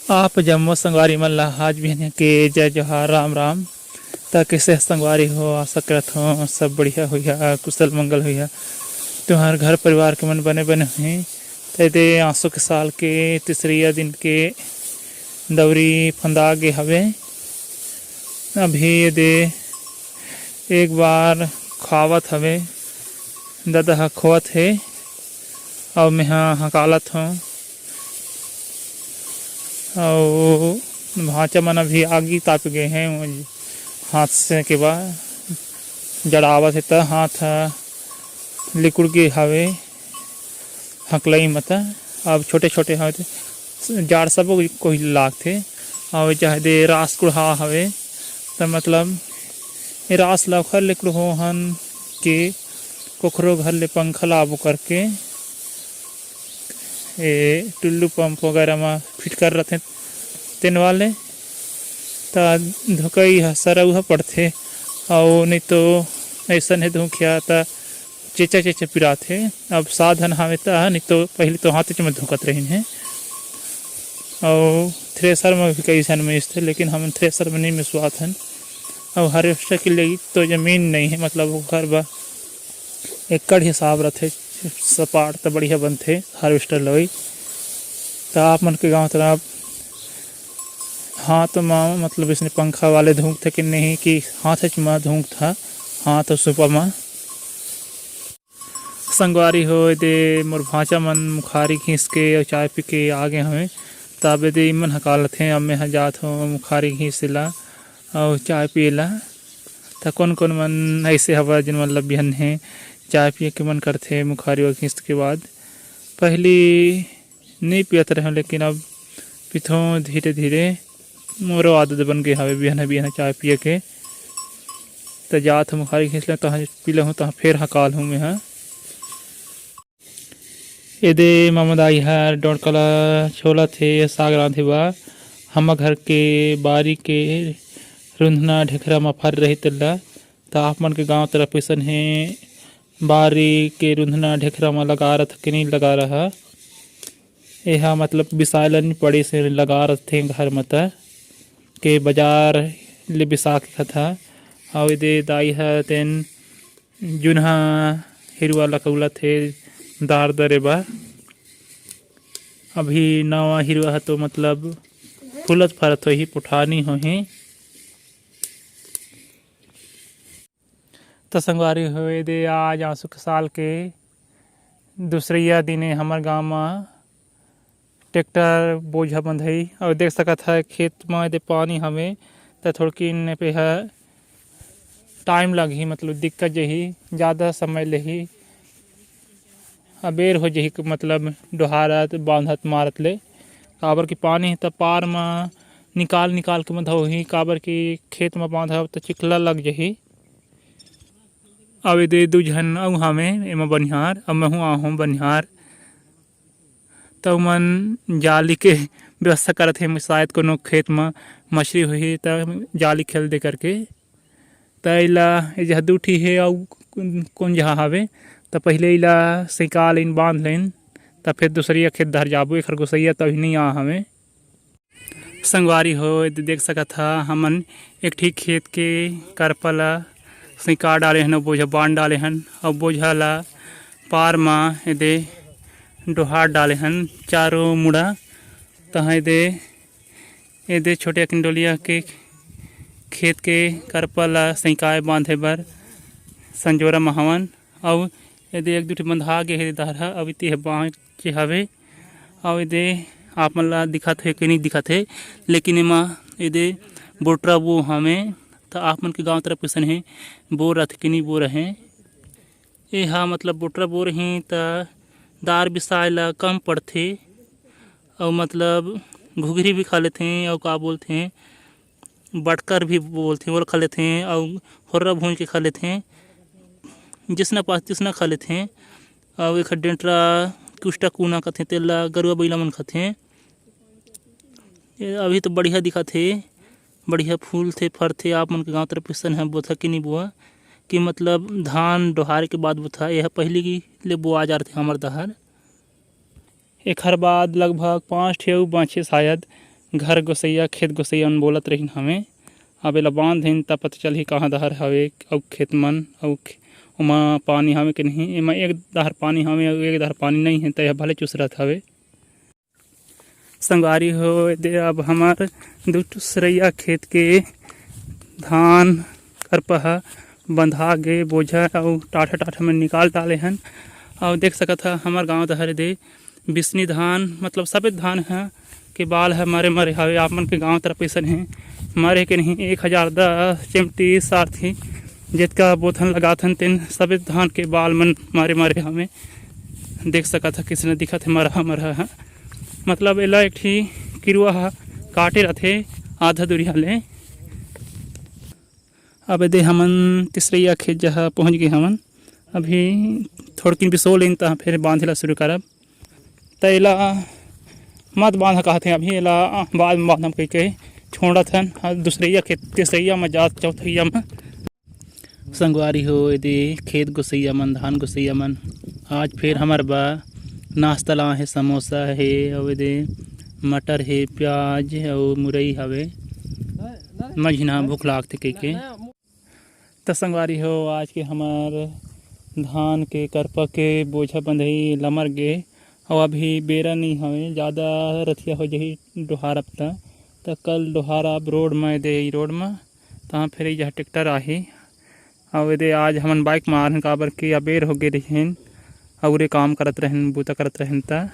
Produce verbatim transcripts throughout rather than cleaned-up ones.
आप जम्मो संगवारी मन ला आज बिहनिया के जय जोहार, राम राम। त कइसे संगवारी हो? आशा करत हो सब बढ़िया होइहा, कुशल मंगल होइहा, तुम्हार घर परिवार के मन बने बने होही। त एदे आसो के साल के तीसरइया दिन के दौरी फंदा गे हवे। अभी एदे एक बार खावत हवे, ददा ह खोवत हे, अउ मेहा हकालत हव। अउ भांचा मन अभी आगी ताप गे हे, हाथ से के बा जड़ावत हे, त हाथ ह लिकुड़ गे हवे हकलई म। त अब छोटे छोटे हवे, त जाड़ सबो कोई लागथे। अउ चाहे दे रास कुढ़ा हवे, त मतलब ए रास ल ओखर ले कुढ़ो हन के कोखरो घर ले पंखा लाबो करके ए टुल्लू पंप वगैरह म फिट कर रथे तेन वाले, त धुकई ह सरऊ ह पड़थे। अउ नहीं तो अइसन हे धुकिया त चेचा चेचा पिराथे। अब साधन हवे त, नहीं तो पहले तो हाथे च म धुकत रहिन हे। अउ थ्रेसर म भी कई झन मिसथे, लेकिन हमन थ्रेसर म नहीं मिसवात हन। अउ हार्वेस्टर के लिए तो जमीन नहीं हे, मतलब ओखर बर एकड़ हिसाब रथे, सपाट त बढ़िया बनथे हार्वेस्टर लवई। त आप मन के गांव तरफ हाथ म मतलब इसने पंखा वाले धुंकथे कि नहीं, कि हाथ च म धुंकथा, हाथ अउ सुपा म। संगवारी हो, एदे मोर भांचा मन मुखारी घींच के अउ चाय पी के आ गे हवे। त अब एदे इमन हकालथे, अब मैं ह जात हव मुखारी घींच ला अउ चाय पिए ला। त कोन कोन मन अइसे हवय, जिन मन ल बिहन हे चाय पिए के मन करथे मुखारी व घींच के बाद? पहली नइ पियत रहेंव, लेकिन अब पीथों धीरे-धीरे। मोरो आदत बन गे हवे बिहन-बिहन चाय पिए के। त जात हूँ, मुखारी घींच लेंव, तहाँ पी लेहूँ, तहाँ फेर हकाल हूँ मेंहा। एदे ममा दाई हर डोंड़का ला छोलत हे, साग रांधे बर। हमर घर के बारी के रुंधना ढेखरा म फर रही तेला। त आप मन के गांव तरफ अइसन हे, बारी के रुंधना ढेखरा म लगा रथ के नइ लगा रहा। एहा मतलब बिसाय ल नइ पड़े से लगा रथे घर म त के बजार ले बिसा के खथा। अउ एदे दाई ह तेन जुनहा हिरवा ल कउलत हे दार दरे बर। अभी नवा हिरवा ह तो मतलब फूलत फरत होही, पोठानी होही। त संगवारी हो, एदे आज आसो के साल के दूसरइया दिने हमर गांव म टेक्टर बोझा बंधई। अउ देख सकत ह खेत म एदे पानी हवे, त थोड़किन एपेहा टाइम लगही, मतलब दिक्कत जही, जादा समय लेही। अबेर हो जही, मतलब डोहारत, बांधत, मारत ले, काबर कि पानी ह त पार म निकाल निकाल के म धोही, काबर कि खेत म बांधब त चिखला लग जही। अउ एदे दू झन अउ हावे एमा बनिहार, अउ महूं आहूं बनिहार। त ओमन जाली के व्यवस्था करत हे, शायद कोनो खेत म मछरी होही त जाली खेल दे करके। त एला, ए जहा दू ठी हे अउ कोन जहा हावे, त पहिले एला सैंका लेन, बांध लेन, त फेर दूसरिया खेत डहर जाबो। एखर गोसइया त अभी नइ आ हवे। संगवारी हो, एदे देख सकत ह, हमन एक ठी खेत के करपा ल सैंका डाले हन, अउ बोझा बांध डाले हन, अउ बोझा ल पार म एदे डोहार डाले हन चारों मुड़ा। तहाँ एदे, एदे छोटे अकिन डोलिया के खेत के करपा ल सैंकाए बांधे बर संजोरा म हवन। अउ एदे एक दू ठी बंधा गे हे डहर ह, अउ इति ह बांचे हवे। अउ एदे आप मन ला दिखत हे कि नइ दिखत हे, लेकिन एमा एदे बोटरा बो हवे, त आप मन के गांव तरफ कइसन हे, बोर रथे कि नइ बोर हे। एहा मतलब बोटरा बोर ही त दार बिसाए ला कम पड़थे, अउ मतलब घुघरी भी खा लेथे, अउ का बोलथे, बटकर भी बोलथे, ओला खा लेथे, अउ होर्रा भूंज के खा लेथे, जिसना पास तिसना खा लेथे। अउ एखर डेंटरा, कुष्टा कूना कथे, तेला गरुआ बइला मन खाथे। ए, अभी तो बढ़िया दिखत हे, बढ़िया फूलथे, फरथे। आप मन के गांव तरफ अइसन ह, बोथा कि नइ बोआ, कि मतलब धान डोहारे के बाद बोथा। एहा पहिली ले बोआ जाथे हमर डहर। एखर बाद लगभग पांच ठे अउ बांचे शायद, घर गोसैया, खेत गोसैया मन बोलत रहिन हवे। अब एला बांध देन, त पता चलही कहाँ डहर हवे अउ खेत मन, अउ खे-, ओमा पानी हवे कि नहीं। एमा एक डहर पानी हवे अउ एक डहर पानी नहीं हे, त एह भले चुसरत हवे। संगवारी हो, एदे अब हमर दुसरइया खेत के धान करपा ह बंधा गे, बोझा अउ टाठा टाठा में निकाल डाले हन। अउ देख सकत ह, हमर गांव डहर एदे बिसनी धान, मतलब सफेद धान ह के बाल ह मरे मरे हवे। आप मन के गांव तरफ अइसन हे, मरे के नहीं, एक हजार दस, चिमटी, सारथी, जेतका बोथन लगाथन, तेन सफेद धान के बाल मन मरे मरे हवे। देख सकत ह, किसने दिखत हे, मरहा मरहा ह। मतलब एला एक ठी किरुआ ह काटे रथे आधा दुरिहा ले। अब एदे हमन तीसरइया खेत जहा पहुंच गे हमन। अभी थोड़किन बिसो लेन, त फेर बांधे ला शुरू करब। त एला मत बांध कहत हे, अभी एला बाद में बांधम कहि के छोड़त हन। हाँ, दूसरइया खेत, तीसरइया म जात, चौथइया म। संगवारी हो, एदे खेत गोसैया मन, धान गोसैया मन, आज फेर हमर बर नाश्ता ला हे, समोसा हे, अउ एदे मटर हे, प्याज अउ मुरई हवे। मझिना भूख लागथे कहिके। त संगवारी हो, आज के हमर धान के करपा के बोझा बंधई लमर गे, अउ अभी बेरा नइ हवे, जादा रतिहा हो जही डोहारब त, त कल डोहारब रोड म, एदे ई रोड म, तहाँ फेर एही जहाँ ट्रैक्टर आही। अउ एदे आज हमन बाइक म आ रहन, काबर कि अबेर हो गे रहिन, अउ रे काम करत रहन, बूता करत रहन त,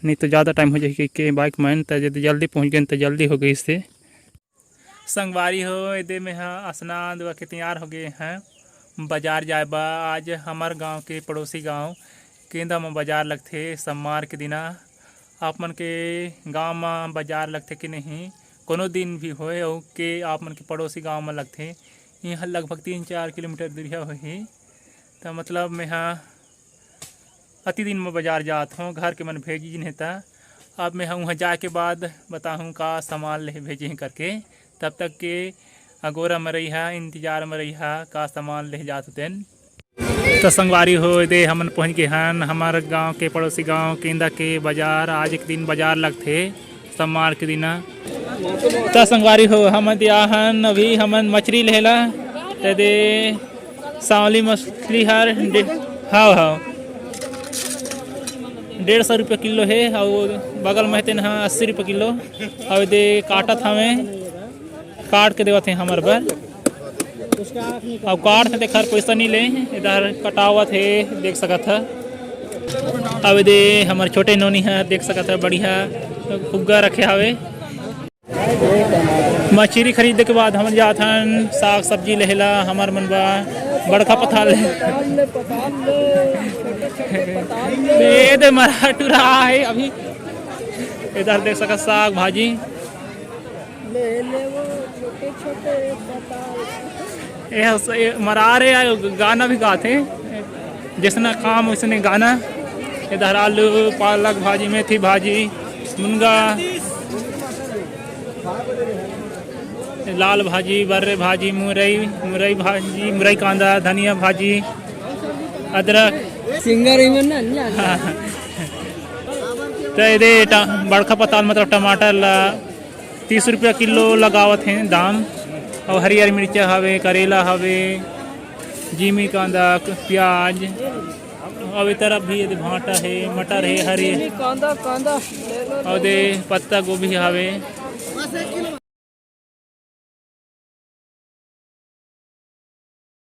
नहीं तो जादा टाइम हो जही कहिके बाइक म आएन त, जद जल्दी पहुँच गेन त जल्दी हो गइस हे। संगवारी हो, एदे मेंहा स्नान धोवा के तैयार हो गे हंव बजार जाए बर। आज हमर गांव के पड़ोसी गांव केंदा म बजार लगथे, सम्मार के दिना। आप मन के गांव म बजार लगथे कि नहीं, कोनो दिन भी होए, अउ के आप मन के पड़ोसी गांव म लगथे, इहां लगभग तीन चार किलोमीटर दूरिहा होही। त मतलब मेंहा अति दिन म बजार जात हंव, घर के मन भेजिन हे त। अब मेंहा उहां जाए के बाद बताहूं का सामान ले भेजे हे करके। तब तक के अगोरा म रहिहा, इंतजार म रहिहा, का सामान ले जात हों तेन। त संगवारी हो, एदे हमन पहुंच गे हन हमर गांव के पड़ोसी गांव केंदा के बजार। आज एक दिन बजार लगथे, सम्मार के दिना। त संगवारी हो, हमन दे आहन अभी हमन मछरी लेहे ला। त एदे सांवली मछरी हर डे-, हव, हव। डेढ़ सौ रुपया किलो हे, अउ बगल म हे तेन ह अस्सी रुपया किलो। अउ एदे काटत हवे, काट के देवत हे हमर बर। अउ काट के तेखर पइसा नइ ले, एदे कटावत हे, देख सकत ह। अउ एदे हमर छोटे नोनी ह, देख सकत ह, बढ़िया फुग्गा रखे हवे। मछरी खरीदे के बाद हमन जात हन साग सब्जी लेहे ला हमर मन बर बड़का पताल ले। एदे मरा टुरा हे अभी। एदे देख सकत साग भाजी। ले ले वो छोटे छोटे पताल। ए हस-, ए मरार हे, गाना भी गाथे, जइसना काम वइसने गाना। एदे आलू, पालक भाजी, मेथी भाजी, मुनगा, लाल भाजी, बर्रे भाजी, मुरई, मुरई भाजी, मुरई कांदा, धनिया भाजी, अदरक। सिंगर ही मन ना, नहीं जानते। त एदे ट-, बड़का पताल मतलब टमाटर ला तीस रुपया किलो लगावत हे दाम। अउ हरियर मिर्चा हवे, करेला हवे, जीमी कांदा, प्याज, अउ ए तरफ भी एदे भांटा हे, मटर हे, हरी, कांदा, कांदा, ले लो, अउ एदे पत्ता गोभी हवे।